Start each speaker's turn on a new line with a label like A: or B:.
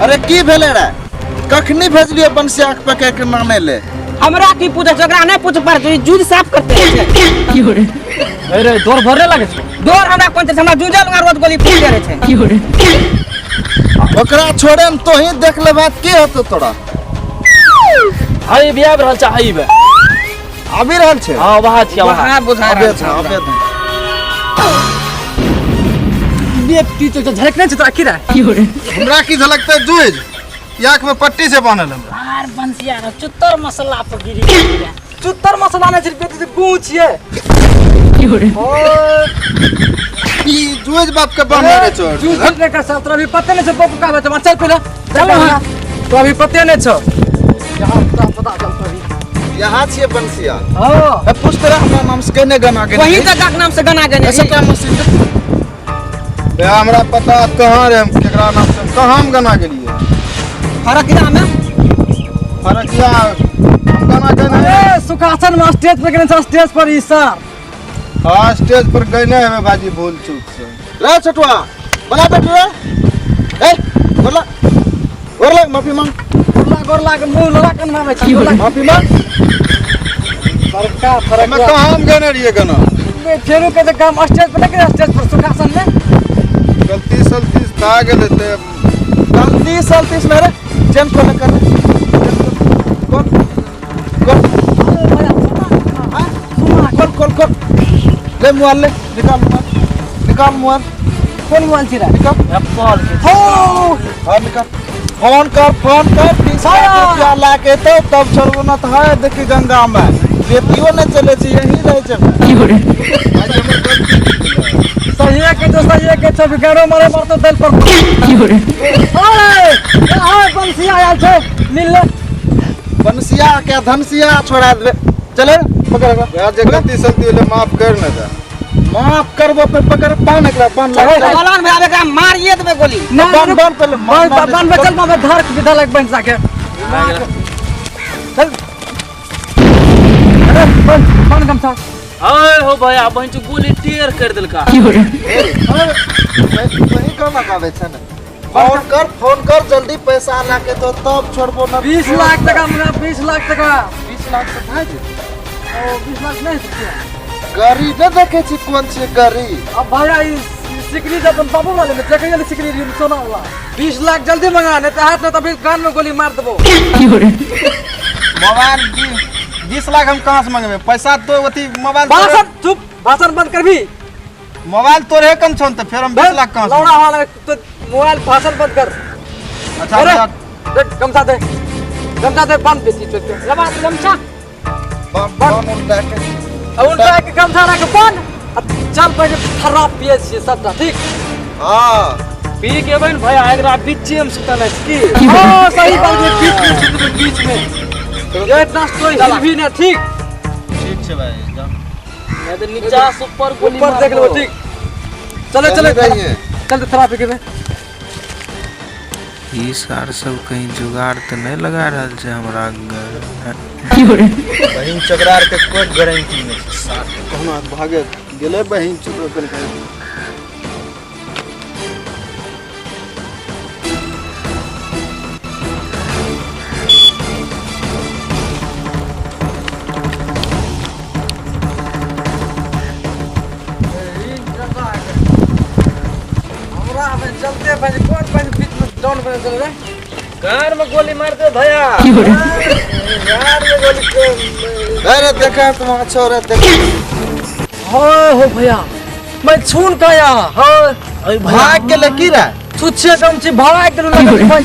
A: अरे की भेलै रे? कखनी भेजलियो बंसिया के पकड़ के नाने ले?
B: हमरा की पूछे छै, ओकरा नहि पूछ पड़त, ई जूझ साफ करते छै।
C: अरे दौड़ भरने लागे छै।
B: दौड़ हमरा कोन छै, हमरा जूझल लगा रोज गोली फूट करे छै।
A: ओकरा छोड़े में तोही देख लेबा की होतो तोरा?
C: हई बियाह रहल छै, हई बे
A: आबि रहल छै।
C: हां वहाँ छियै, वहाँ।
B: वहाँ बुझा
A: आबे
B: रहल
A: छै,
B: छै
A: आबे
B: हमरा।
A: छै।
C: बेटी तो झलक नहीं छै तोरा की रे?
D: हमरा की झलकते जुइज आँख में पट्टी से बान्हल हमरा।
E: आर बंसिया रे चुत्तर मसाला पर गिरी गेलै।
C: चुत्तर मसाला नहीं छै बेटी, तो गू छियै।
D: ई जुइज बाप के बान्हले रे चोर।
C: जूझ नहीं कर सकत, तोरा अभी पते नहीं छै बाप का बच्चा। चल पहिले चल वहाँ, तो अभी पते नहीं छौ। यहाँ पता पता चल तो अभी।
A: यहाँ छियै बंसिया।
C: हां
A: ए पूछ तोरा हमरा नाम से केने गाना गेने?
B: वही तो गाक नाम से गाना गेने।
A: सबटा मशीन
D: बे हमरा पता कहाँ रे, हम केकरा नाम से कहाँ हम गाना गेलियै?
B: फरकिया में।
D: फरकिया हम गाना गेने?
C: अरे सुखासन में स्टेज पर गेने, स्टेज पर ई सर।
D: हाँ स्टेज पर गए हमें बाजी भूल चूक से।
A: रे छोटुआ बना बेटू रे, ए बोला गोर लाग, माफी मांग।
C: गोरला गोरला के मुंह लड़ा कन मारे छै, गोरला।
A: माफी मांग।
C: फरका
D: हमें
C: फरका
D: कहाँ हम गने रहिए गाना?
C: फेरू के काम स्टेज पर नहीं, स्टेज पर सुखासन में।
D: गलती सलती भए गेलै ते
A: गलती सलती से मेरे चेन खोल कर खोल खोल खोल खोल खोल ले मोबाइल ले, निकाल मोबाइल, निकाल मोबाइल।
C: कोन मोबाइल छी रे?
A: निकाल।
C: एप्पल के। हो
A: हाँ निकाल, फोन कर, फोन कर, 30 लाख रुपया ला के तो तब छोड़बो ना तो है देखी गंगा में बेटियो नहीं चले छी, यही रहे छै।
C: सही के तो सही के छौ, गारो मारे मारतो दिल पर। ओए ओए बंसिया आयल छै, मिल ले।
A: बंसिया के धनसिया छोड़ा देबे, चले पकड़ एकरा।
D: भैया जे गलती सलती होले माफ कर न दे।
A: माफ करबो पे पकड़ पान एकरा पान लगा।
B: बोलन भाई एकरा मारिए देबे गोली।
C: ना
A: बान बान पहले
C: बान बान बचल मामे धार के विधा लग बन जाके। चल अरे बन बन गमछा।
E: अरे हो भैया बहन चो गोली टेर कर देलका।
A: वही गाना गावे छै ने। फोन कर, फोन कर जल्दी पैसा ला के तो तब छोड़बो ना।
C: 20 लाख टका हमरा, 20 लाख टका।
A: 20 लाख से भए जेतै।
C: ओ 20 लाख नहीं सकते।
A: गरीब ने देखे छी कोन छै गरीब।
C: अब भैया ई सिकरी जब अपन बाबू वाले में देखे सिकरी सोना वाला। 20 लाख जल्दी मंगा नहीं तो हाथ में तभी कान में गोली मार देबो।
D: मोबाइल 20 लाख हम कहाँ से मंगेबे? पैसा तो अथी मोबाइल
C: भाषण चुप, भाषण बंद करबी।
D: मोबाइल तोरे कन छन त फेर हम 20 लाख कहाँ से?
C: लौड़ा वाला तो मोबाइल भाषण बंद कर।
D: अच्छा
C: अरे देख गमछा दे, गमछा दे बंद बेची चोट के।
E: लबा गमछा
A: बम उल्टा के
C: उल्टा के गमछा रख बन चल पहिले खराब पिए छियै सबटा ठीक।
A: हां
E: पी के बन भैया एकरा बीचे में सुतल है की।
C: हां सही बात है, बीच में सुतल, बीच में ये इतना स्टोरी हिल भी ना। ठीक
D: ठीक छै भाई जा,
E: नहीं तो नीचा से ऊपर गोली
C: ऊपर देख लो। ठीक चलो चलो चल थोड़ा पी के
F: ई सार सब कहीं जुगाड़ तो नहीं लगा रहल छै हमरा घर।
D: बहिन चकरार के कोई गारंटी नहीं छै। कहना भागे गेलै बहिन चकरा कन के।
C: हमरा में चलते भाई कोन भाई बीच में डाउन बन चल रे।
E: कार में गोली मार दे भैया।
C: यार में गोली।
A: अरे देखा तुम छोरा देख।
C: हो हो भैया मैं छून गया। हो
A: भाग के ले की रे?
C: छुच्छे कम छी भाग के लगे भाई।